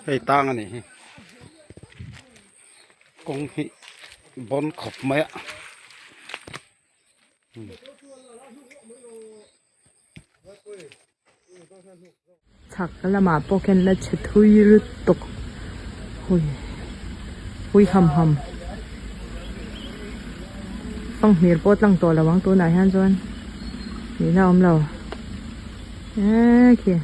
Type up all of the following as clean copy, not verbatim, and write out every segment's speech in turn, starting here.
Hei tang a nih hi kawng hi bawn khawp mai a. Chhak lamah pawh khian la chhe thui lutuk hui hui ham ham fanghmir pawh tlang tawh lo ang tunah hian chuan nihna a awm lo eee khi.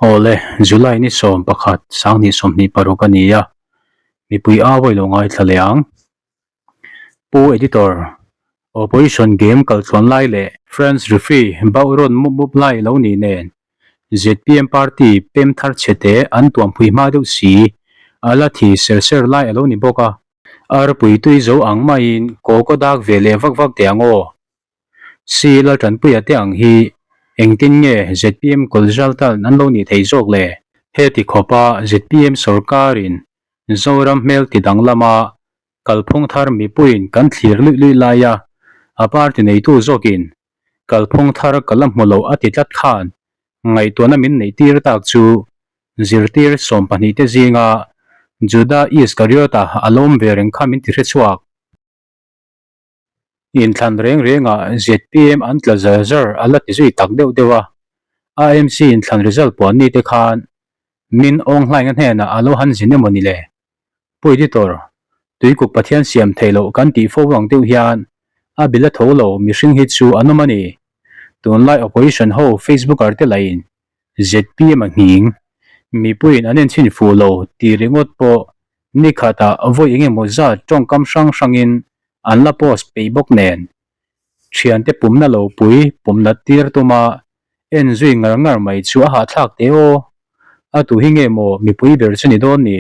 Awle, July ni 11, 2026 a ni a, mipui a vawi lo ngaithla leh ang. Pu Editor, Opposition game kaltluan lai leh France referee bauh rawn mup mup lai lo ni nen zpm party pem thar chhe te an tuampui hma deuh si, a la thi ser ser lai a lo ni bawk a. Arpui tui zo ang maiin kaw kaw dak ve leh vak vak teh ang aw. Si Laltanpuia te ang hi engtin nge zpm consultant an lo nih theih zawk le? Heti khawpa zpm sorkarin Zoram hmel ti danglama kalphung thar mipuiin kan thlir luih luih laia a party neitu zawkin kalphung thar ka la hmu lo a ti tlat khan ngaihtuahna min neih tir tak chu zirtir 12 te zinga Juda Iskariota a lawm ve reng kha min ti hre chhuak. Inthlan reng rengah zpm an tla zar zar a la ti zui tak deuh deuh a, AMC inthlan result puan ni te khan min awng hlainga hnenah a lo han zin emaw ni le? Pu Editor, Tuikuk Pathian siam theih loh kan tih fo ang deuh hian a bil a tho lo mihring hi chu an awm a ni. Tunlai opposition ho Facebooker te lahin zpm a nghing, mipuiin an enchhin fuh lo tih ringawt pawh nikhatah vawi engemaw zat tawngkam hrang hrangin an la post peih bawk nen. Thiante pumna lo pui pumna tir tuma en zui ngar ngar mai chu a hahthlak teh aw. A tu hi nge maw mipui ber chu ni dawn ni?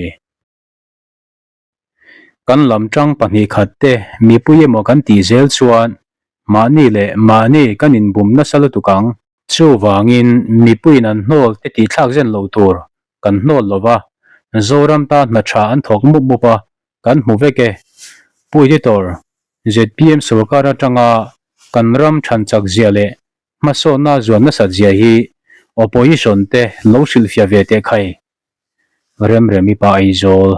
Kan lam tang 2 khat te mipui emaw kan tih zel chuan mahni leh mahni kan inbum nasa lutuk ang. Chuvangin mipuiin an hnawl te tihthlak zen lo tur kan hnawl lo va, Zoram tan hna tha an thawk mup mup a, kan hmu vek e. Pu Editor, zpm sorkar atanga kan ram than chak zia leh hmasawnna zuan nasat zia hi opposition te lo hrilhfiah ve teh khai. Remremi pa Aizawl.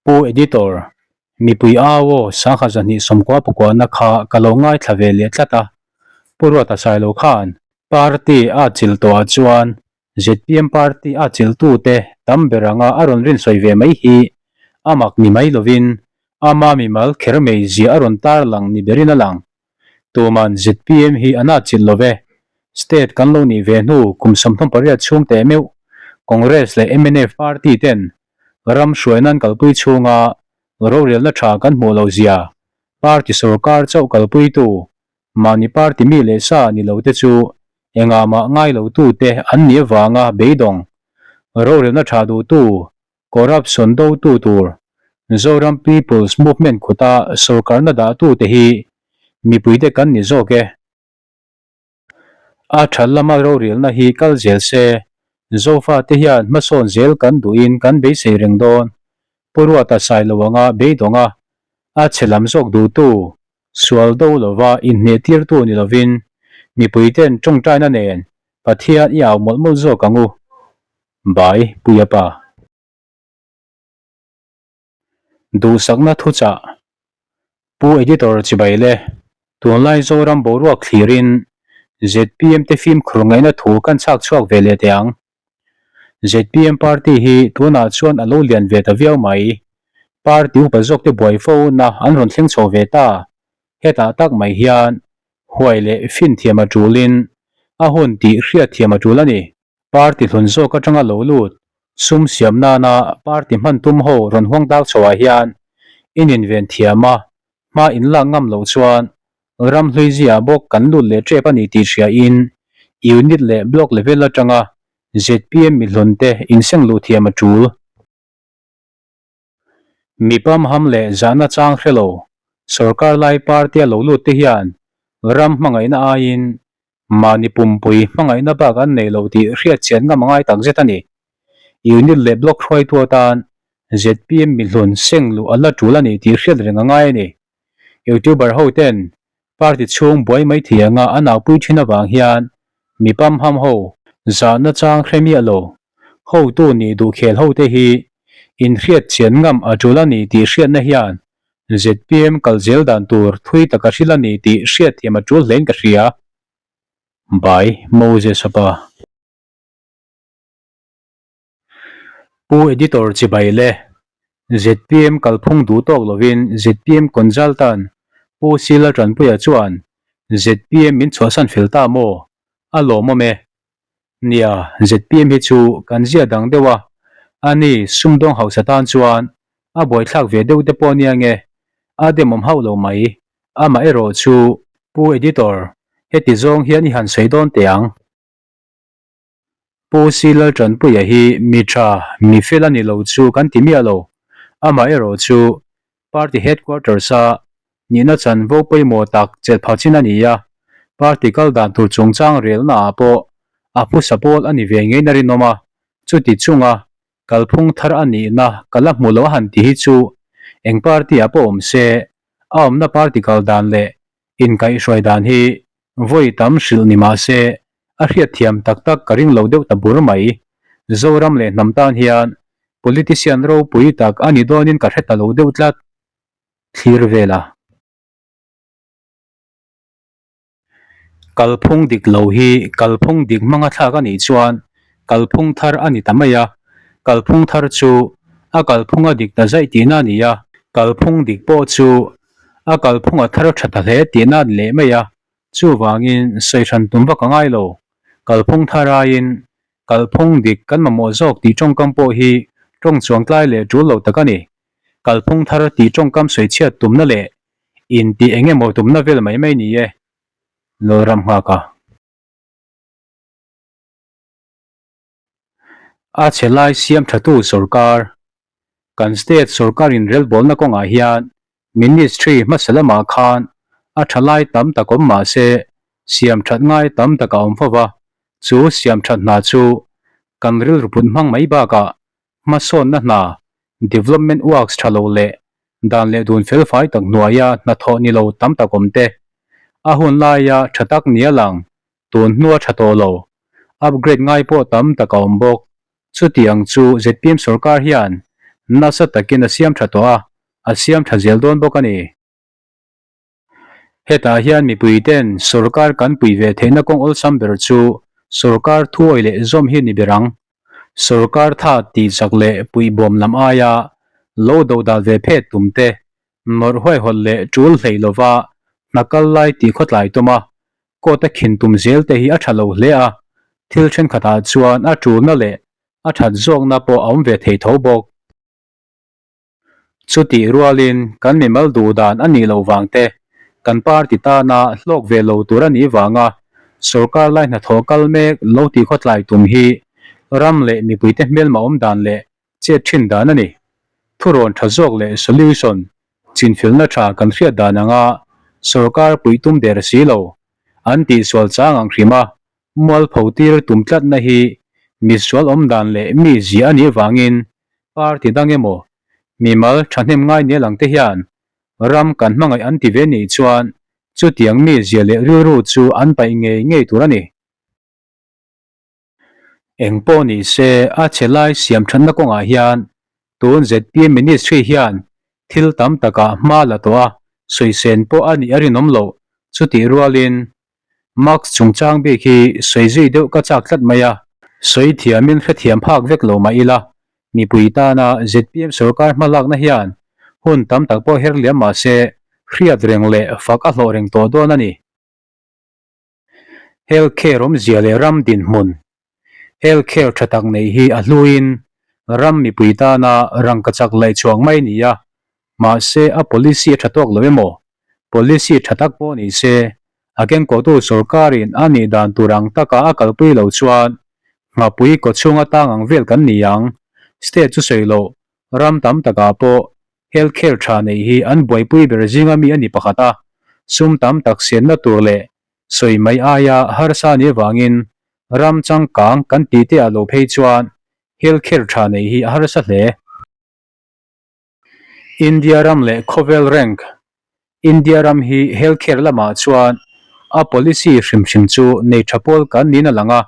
Pu Editor, mipui au aw sangha 299 na kha ka lo ngaithla ve leh tlat a, Pu Ruata Sailo khan party a chilh tawhah chuan zpm party a chilhtute tam ber anga a rawn rinsawi ve mai hi a mak ni mai lovin ama mimal kher mai zia a rawn tarlang ni berin a lang. Tuman zpm hi an atchilh lo ve. State kan lo nih ve hnu kum 38 chhung teh meuh Congress leh mnf party ten ram hruaina an kalpui chhunga rorelna tha kan hmuh loh zia party sorkar chauh kalpuitu mahni party mi leh sa ni lo te chu engah mah ngai lo tu te an nih avanga beidawng rorelna tha duhtu Corruption dotu tur Zoram People's Movement khuta sorkarna dahtute hi mipuite kan ni zawk e. A tha lama rorelna hi kal zel se, Zofate hian hmasawn zel kan duhin kan beisei reng dawn. Pu Ruata Sailo anga beidawng a, a chhe lam zawk duhtu, sual do lova inhnehtirtu ni lovin mipuiten tawngtaina nen Pathian i au mawlh mawlh zawk ang u. Bai Puia pa. Duhsakna thuchah Pu Editor chibai le, tunlai Zoram boruak thlirin zpm te fimkhur ngaihna thu kan chhak chhuak ve leh teh ang. Zpm party hi tunah chuan a lo lian ve ta viau mai. Party upa zawk te buai fo na an rawn thleng chho ve ta. Hetah tak mai hian huai leh finthiam a tulin a hun tih hriatthiam a tul a ni. Party hlun zawk atanga lo lut sum siam nana party hman tum ho rawn huang dak chhoah hian in inven thiam a, hma in lak ngam loh chuan ram hlui ziah bawk kan lut leh tep a ni tih hria in unit leh block level atanga zpm mihlun te inseng luh thiam a tul. Mipam ham leh zahna chang hre lo sorkar lai party a lo lut te hian ram hmangaihna aiin. Mahni pumpui hmangaihna bak an nei lo tih hriat chian ngam a ngai tak zet a ni. Unit leh Block hruaitu atan zpm mihlun seng luh a la tul a ni tih hriat reng a ngai a ni. Youtuber ho ten party chhung buai mai thei anga an aupui thin avang hian mi pamham ho zahna chang hre miah lo. Hotu nih duh khel ho te hi inhriat chian ngam a tul a ni tih hriatna hian zpm kal zel dan tur thui taka hrilh a ni tih hriatthiam a tul hlein ka hria. By Moses a pa. Pu Editor chibai le, zpm kalphung duh tawk lovin zpm consultant Pu Sila Tanpuia chuan zpm min chhuahsan fel ta maw? A lawmawm e. Nia, zpm hi chu kan zia dang deuh a, ani sumdawng hausa tan chuan a buaithlak ve deuh te pawh nia nge, a demawm hauh lo mai. Amaherawh chu Pu Editor, heti zawng hian i han sawi dawn teh ang. Pu Si Laltanpuia hi mi tha, mi fel a ni lo chu kan ti miah lo. Amaherawhchu, Party Headquarters-a nihna chanvo pawimawh tak chelh pha chin a ni a, Party kal dan tur chungchang relnaah pawh a phusa pawl a ni ve ngeiin a rinawm a, chuti chunga kalphung thar a nihna ka la hmu lo a han ti hi chu eng party-ah pawh awm se, a awmna party kal dan leh inkaihhruai dan hi vawi tam hrilh ni mah se a hriatthiam tak tak ka ring lo deuh ta bur mai. Zoram leh hnam tan hian politician ropui tak a ni dawnin ka hre ta lo deuh tlat. Thlir vel a. Kalphung dik lo hi kalphung dik hmanga thlak a nih chuan kalphung thar a ni ta mai a, kalphung thar chu a kalphung a dik ta zaih tihna a ni a, kalphung dik pawh chu a kalphung a thar tha ta hle tihna a ni leh mai a, chuvangin sawi hran tum vak a ngai lo. Kalphung thar aiin kalphung dik kan mamawh zawk tih tawngkam pawh hi tawng chuangtlai leh tul lo tak a ni. Kalphung thar tih tawngkam sawi chhiat tumna leh Intih eng emaw tumna vel mai mai ni e, Lawlram nghak a. A chhe lai siam thatu sorkar, Kan state sorkar inrelbawlna kawngah hian Ministry hmasa lamah khan a tha lai tam tak awm mah se siam that ngai tam tak a awm fo va, chu siam that hna chu kan rilru put hmang mai bakah Hmasawnna hna, development works, tha lo leh dan leh dun felfai tak hnuaia hnathawh ni lo tam tak awm te, a hun laia tha tak nia lang tun hnua tha tawh lo, upgrade ngai pawh tam tak a awm bawk. Chutiang chu zpm sorkar hian nasa takin a siam tha tawh a, a siam tha zel dawn bawk a ni. Hetah hian mipuiten sorkar kan pui ve theihna kawng awlsam ber chu sorkar thuawi leh zawm hi ni ber ang. Sorkar tha tihchak leh puihbawm lam aia lo dodal ve phet tum te, nawrh huaihawlh leh tul hlei lova hna kal lai tih khawtlai tum a, court a khin tum zel te hi a tha lo hle a, thil thenkhatah chuan a tulna leh a that zawkna pawh a awm ve thei tho bawk. Chutih rualin kan mimal duh dan a nih loh vang te, kan party tana hlawk ve lo tur a nih vanga sorkar lai hnathawh kal mek lo tih khawtlai tum hi ram leh mipuite hmelma awm dan leh chet thin dan a ni. Thurawn tha zawk leh solution chinfilna tha kan hriat dan anga sorkar puih tum der si lo an tihsual chang ang hrim a, Mualpho tir tum tlatna hi misual awm dan leh mi zia a nih vangin party dang emaw mimal thahnem ngai nia lang te hian ram kan hmangaih an ti ve nih chuan chutiang mi zia leh rilru chu an paih ngei ngei tur a ni. Eng pawh ni se a chhe lai siam thatna kawngah hian tun zpm ministry hian thil tam takah hma la tawh a, sawisên pawh a nih a rinawm loh chutih rualin Mask chungchang bik hi sawi zui deuh ka chak tlat mai a, sawi thiamin hrethiam phak vek lo mah ila, mipui tana zpm sorkar hmalakna hian hun tam tak pawh her liam mah se hriat reng leh fak a hlawh reng tawh dawn a ni. Health care awmzia leh ram dinhmun Health care tha tak neih hi a hluin ram mipui tana rangkachak laih chhuak mai a ni a, mahse a policy a tha tawk lo emaw, policy tha tak pawh ni se a kengkawhtu sorkarin a nih dan tur ang taka a kalpui lo chuan nghapui kawchhunga tang ang vel kan ni ang. State chu sawi loh ram tam takah pawh health care tha neih hi an buaipui ber zinga mi a ni pakhat a, sum tam tak sianna tur leh. Sawi mai aia harsa ni avangin ram changkang kan tih te ah lo phei chuan health care tha neih hi a harsa hle. India ram leh khawvel rank India ram hi health care lamah chuan a policy hrim hrim chu nei tha pawl kan niin a lang a,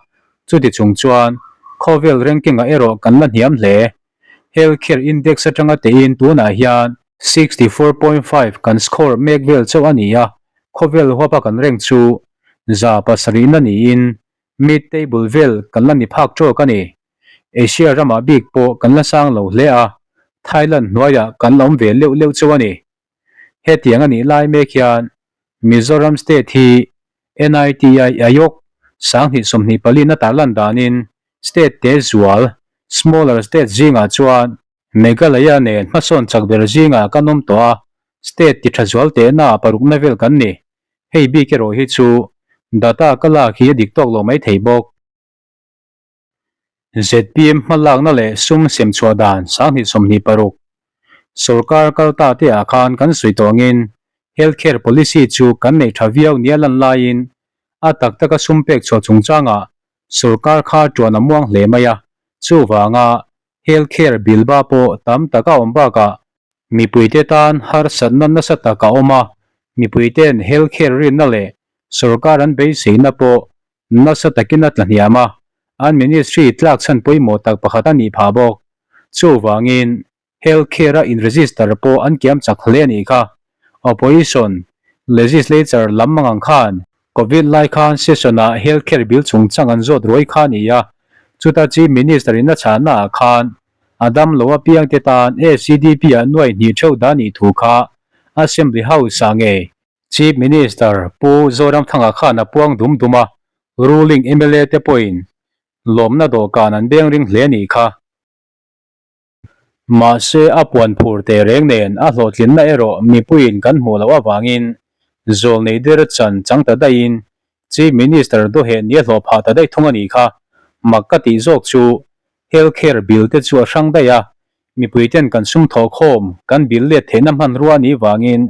chuti chung chuan khawvel ranking ah erawh kan la hniam hle. Health care index atanga tein tunah hian 64.5 kan score mek vel chauh a ni a, khawvel huapa kan rank chu 700 na niin mid table vel kan la ni phak tawk a ni. Asia ramah bik pawh kan la sang lo hle a, Thailand hnuaiah kan la awm ve leuh leuh chauh a ni. Hetiang a nih lai mek hian Mizoram State hi NITI Ayog 2024 na tarlan danin State te zual, smaller state, zingah chuan Meghalaya nen hmasawn chak ber zingah kan awm tawh a, state ti tha zual tehna parukna vel kan ni. Hei bik erawh hi chu data ka lak hi a dik tawk lo mai thei bawk. Zpm hmalakna leh sum sem chhuah dan 2026 Sorkar kal ta te ah khan kan sawi tawh angin Health Care Policy chu kan neih tha viau nia lan laiin a tak taka sum pek chhuah chungchangah sorkar kha tuan a muang hle mai a, chuvanga Health Care bill ba pawh tam tak a awm bakah mipuite tan harsatna nasa tak a awm a, mipuiten Health Care rinna leh sorkar an beiseina pawh Nasa takin a tla hniam a, an ministry tlak chhan pawimawh tak pakhat a nih phah bawk. Chuvangin, health care-a in-register pawh an kiam chak hle a nih kha. Opposition legislature lam mangang khan Covid lai khan session-ah health care bill chungchang an zawt ruai kha a ni a, chuta Chief Minister-in a chhahnaah khan a dam lo apiangte tan ACDP-ah nuai hnih theuh dah nih thu kha Assembly House-ah ngei Chief Minister Pu Zoramthanga khan a puang dum dum a, ruling mla te pawhin lawmna dawhkan an beng ring hle nih kha. Mahse a puan phur teh reng nen a hlawhtlinna erawh mipuiin kan hmuh loh avangin zawlnei der chan chang ta daihin Chief Minister dawheh nia hlawh phah ta daih thung a nih kha. Mak ka tih zawk chu Health care bill te chu a hrang daih a, mipui ten kan sum thawh khawm kan bill let theihna hmanrua a nih vangin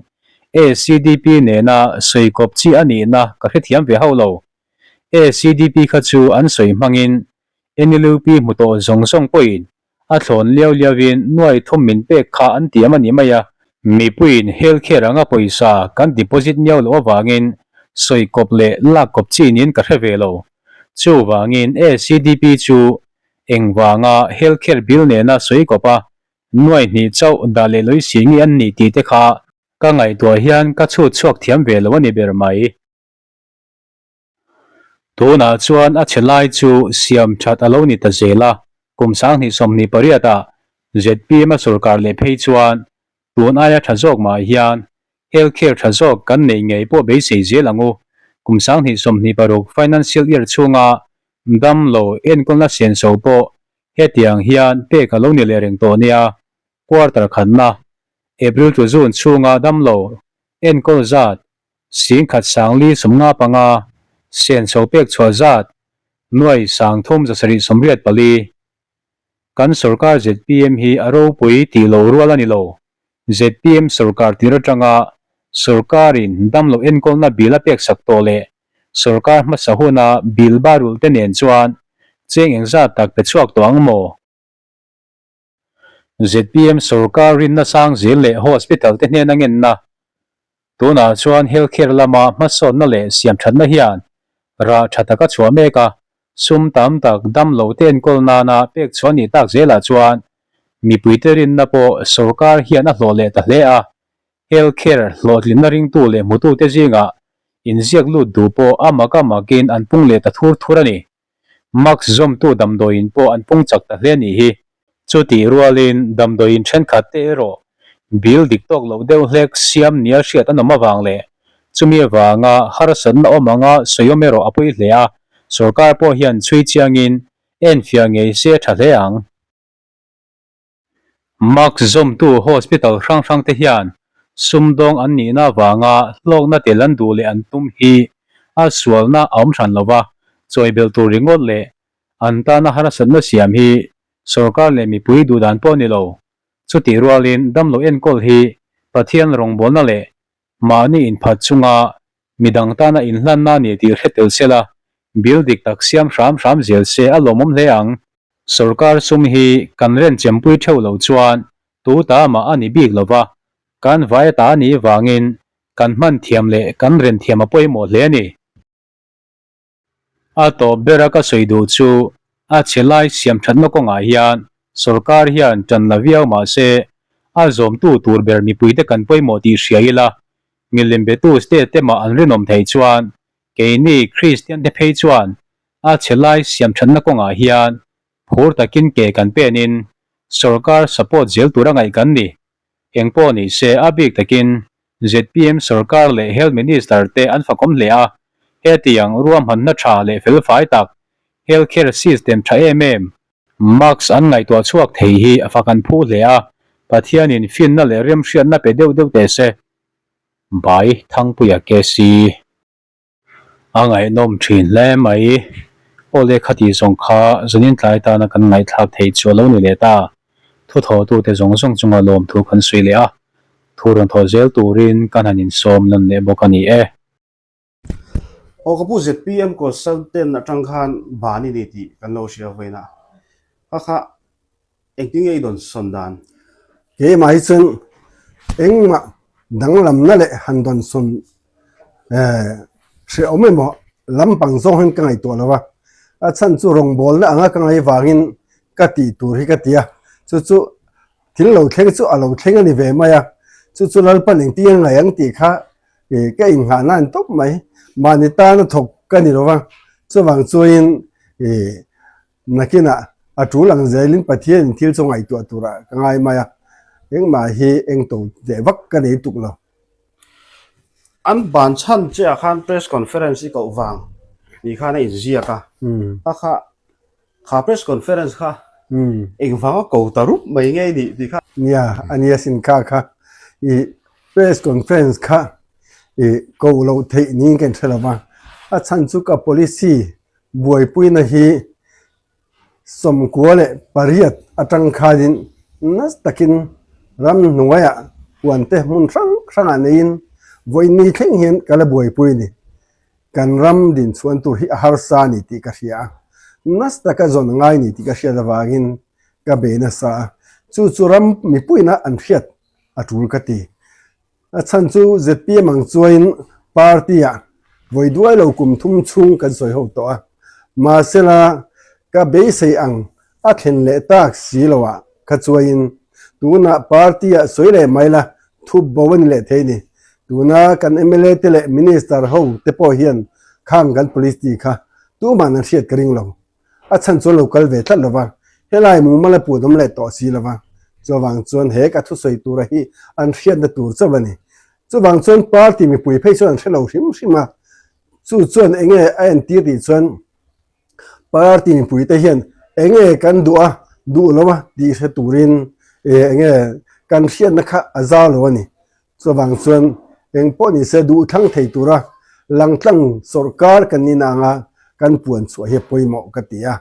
ACDP nena sawi kawp chi a nihna ka hrethiam ve hauh lo. ACDP kha chu an sawi hmangin NLUP hmu tawh zawng zawng pawhin a thlawn liau liauin nuai thum min pek kha an tiam a ni mai a, mipuiin health care anga pawisa kan deposit miau loh avangin sawi kawp leh lak kawp chi niin ka hre ve lo. Chuvangin ACDP chu engvanga health care bill nena sawi kawp a, nuai hnih chauh dah leh lawih si nge an nih tih te kha ka ngaihtuah hian ka chhut chhuak thiam ve lo a ni ber mai. Tunah chuan a chhe lai chu siam that a lo ni ta zel a, kum 2028 ah zpm a sorkar leh phei chuan tun aia tha zawk mah hian health care tha zawk kan neih ngei pawh beisei zel ang u. Kum 2026 financial year chhunga damlo enkawlna senso pawh hetiang hian pek a lo ni leh reng tawh nia. Quarter khatna, April to June chhunga damlo enkawl zat Singkhat sangli 55, senso pek chhuah zat nuai 3784. Kan sorkar zpm hi a ropui tih lo rual a ni lo. Zpm sorkar tir atanga sorkarin damlo enkawlna bill a pek sak tawh leh sorkar hmasa huna bill barul te nen chuan cheng engzat tak pe chhuak tawh ang maw? Zpm sorkar rinna sang zel leh hospital te hnena ngenna. Tunah chuan health care lama hmasawnna leh siamthatna hian rah tha taka chhuah mek a, sum tam tak damlo te enkawl nana pek chhuah nih tak zelah chuan mipuite rinna pawh sorkar hian a hlawh leh ta hle a, health care hlawhtlinna ringtu leh hmutute zingah inziak lut duh pawh a mak a makin an pung leh ta thur thur a ni. Mask zawmtu damdawiin pawh an pung chak ta hle a nih hi. Chutih rualin damdawiin thenkhat te erawh bill dik tawk loh deuh hlek siam nia hriat an awm avang leh chumi avanga harsatna awm anga sawiawm erawh a pawi hle a, sorkar pawh hian chhui chiangin enfiah ngei se tha hle ang. Mask zawmtu hospital hrang hrang te hian sumdawng an nihna avanga hlawkna tel an duh leh an tum hi a sualna a awm hran lova, chawi belh tur ringawt leh an tana harsatna siam hi sorkar leh mipui duh dan pawh a ni lo. Chutih rualin damlo enkawl hi Pathian rawngbawlna leh mahni inphat chunga. Midang tana inhlanna a ni tih hre tel se la, bill dik tak siam hram hram zel se a lawmawm hle ang. Sorkar sum hi kan renchempui theuh loh chuan tu ta mah a ni bik lo va, kan vai ta a nih vangin kan hman thiam leh kan renthiam a pawimawh hle a ni. A tawp bera ka sawi duh chu a chhe lai siam thatna kawngah hian sorkar hian tan la viau mah se a zawmtu tur ber mipuite kan pawimawh tih hria ila, milim betu state te mah an rinawm theih chuan keini Kristian te phei chuan a chhe lai siam thatna kawngah hian phur takin ke kan penin sorkar support zel tura ngaih kan ni. Eng pawh ni se, a bik takin zpm sorkar leh Health Minister te an fakawm hle a, hetiang ruahmanna tha leh felfai tak, health care system tha em em, mask an ngaihtuah chhuak thei hi a fak an phu hle a, Pathianin finna leh remhriatna pe deuh deuh teh se. By Thangpuia KC. A ngaihnawm thin hle mai. Aw le khati zawng kha zanin tlai tana kan ngaihthlak theih chu a lo ni leh ta. Thu thawhtute zawng zawng chunga lawmthu kan sawi leh a, thu rawn thawh zel turin kan han insawm lan leh bawk a ni e. Aw ka pu zpm consultant atang khan ban i ni tih kan lo hria vawiin a, kha kha Engtin nge i dawn sawn dan? Keimah hi chuan engmah danglamna leh han dawn sawn hrehawm emaw lampang zawng hian ka ngaihtuah lo a, a chhan chu rawngbawlna anga ka ngaih vangin ka tih tur hi ka ti a, chu chu thil lo thleng chu a lo thleng a ni ve mai a, chu chu Lalpan engtin nge ngaih ang tih kha ka innghahna a ni tawp mai, mahni tana thawk ka ni lo va, chuvang chuanin Nakinah a tul ang zelin Pathianin thil chu ngaihtuah turah ka ngai mai a, engmah hi eng to leh vak ka nei tuk lo. An ban chhan che ah khan press conference i koh vang tih khan a inziak a, kha kha kha press conference kha engvang a ko ta rup mai nge nih tih kha. Nia, a nia sin kha kha i press conference kha i ko loh theih niin ka inhre lo va, a chhan chu ka policy Buaipuina hi 98 atang khanin nasa takin ramhnuaiah huante hmun hrang hrangah neiin vawiin thleng hian ka la buaipui a ni. Kan ram dinchhuan tur hi a harsa a ni tih ka hria a, nasa taka zawn a ngai a ni tih ka hriat avangin ka bei nasa a, chu chu ram mipuina an hriat a tul ka ti. A chhan chu zpm ang chuain party-ah vawi duai lo kum thum chhung kan sawi ho tawh a, mahsela ka beisei ang a thlen leh tak si loah kha chuain tunah party-ah sawi leh mai la thup bo a ni leh thei ni. Tuna kan mla te leh minister ho te pawh hian khang kan police kha tuman an hriat ka ring lo. A chhan chuan lo kal ve tlat lo va, helai mumal a put awm leh tawh si lo va, chuvang chuan he ka thusawi tura hi an hriatna tur chauh a ni. Chuvang chuan party mipui phei chuan an hre lo hrim hrim a, chu chuan enge a entir tih chuan party mipui te hian enge kan duh a, duh lo a tih hre turin enge kan hriatna kha a zau lo a ni. Chuvang chuan eng pawh ni se duh thlang thei tura langtlang sawrkar kan ni nanga kan puan chhuah hi a pawimawh ka ti a.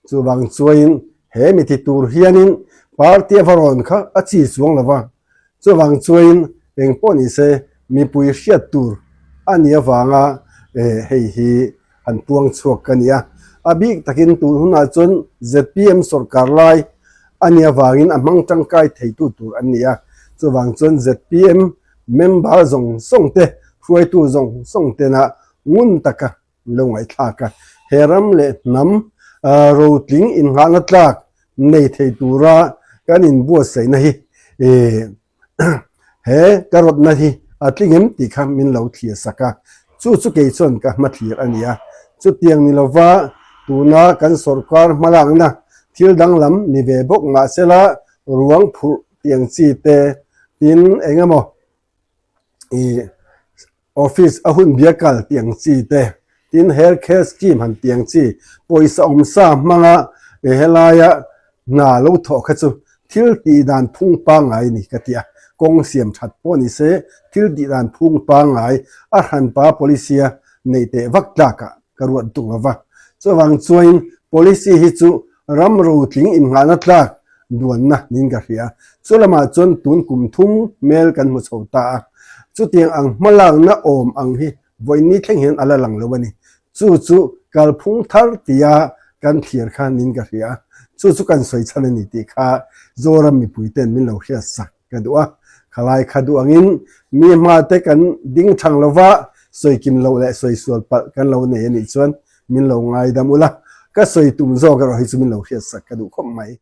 Chuvang chuain he mi ti tur hianin party a va rawn kha a chi chuang lo va. Chuvang chuain eng pawh ni se mipui hriat tur a nih avanga hei hi han puang chhuak ka ni a. A bik takin tun hunah chuan zpm sawrkar lai a nih avangin a hmang tangkai theitu tur an ni a. Chuvang chuan zpm member zawng zawng te, hruaitu zawng zawng tena ngun taka lo ngaihthlak a, he ram leh hnam rotling innghahna tlak nei thei tura kan inbuatsaihna hi He ka rawtna hi a tling em tih kha min lo thlir sak a, chu chu kei chuan ka hma thlir a ni a. Chutiang ni lova tuna kan sawrkar hmalakna thil danglam ni ve bawk mahsela ruang phurh tiang chi te tin eng emaw ih Office a hun bia kal tih ang chi te, tin health care scheme han tih ang chi, pawisa awm sa hmanga helaia hna lo thawh kha chu thil tih dan phung pangngai a ni ka ti a, kawng siam that pawh ni se thil tih dan phung pangngai a hranpa policy a neih teh vak tlakah ka ruat tuk lo va. Chuvang chuain policy hi chu ram rotling innghahna tlak duanna niin ka hria. Chu lamah chuan tun kum thum hmel kan hmu chho ta a, chutiang ang hmalakna awm ang hi. Vawiin thleng hian a la lang lo a ni. Chu chu kalphung thar tia kan thlir kha niin ka hria a, chu chu kan sawi chhan a ni tih kha Zoram mipuiten min lo hriat sak ka duh a. Khalai kha duh angin mi hmate kan ding thang lova sawi kim loh leh sawi sual palh kan lo nei a nih chuan min lo ngaidam ula, ka sawi tum zawk erawh hi chu min lo hriat sak ka duh khawp mai.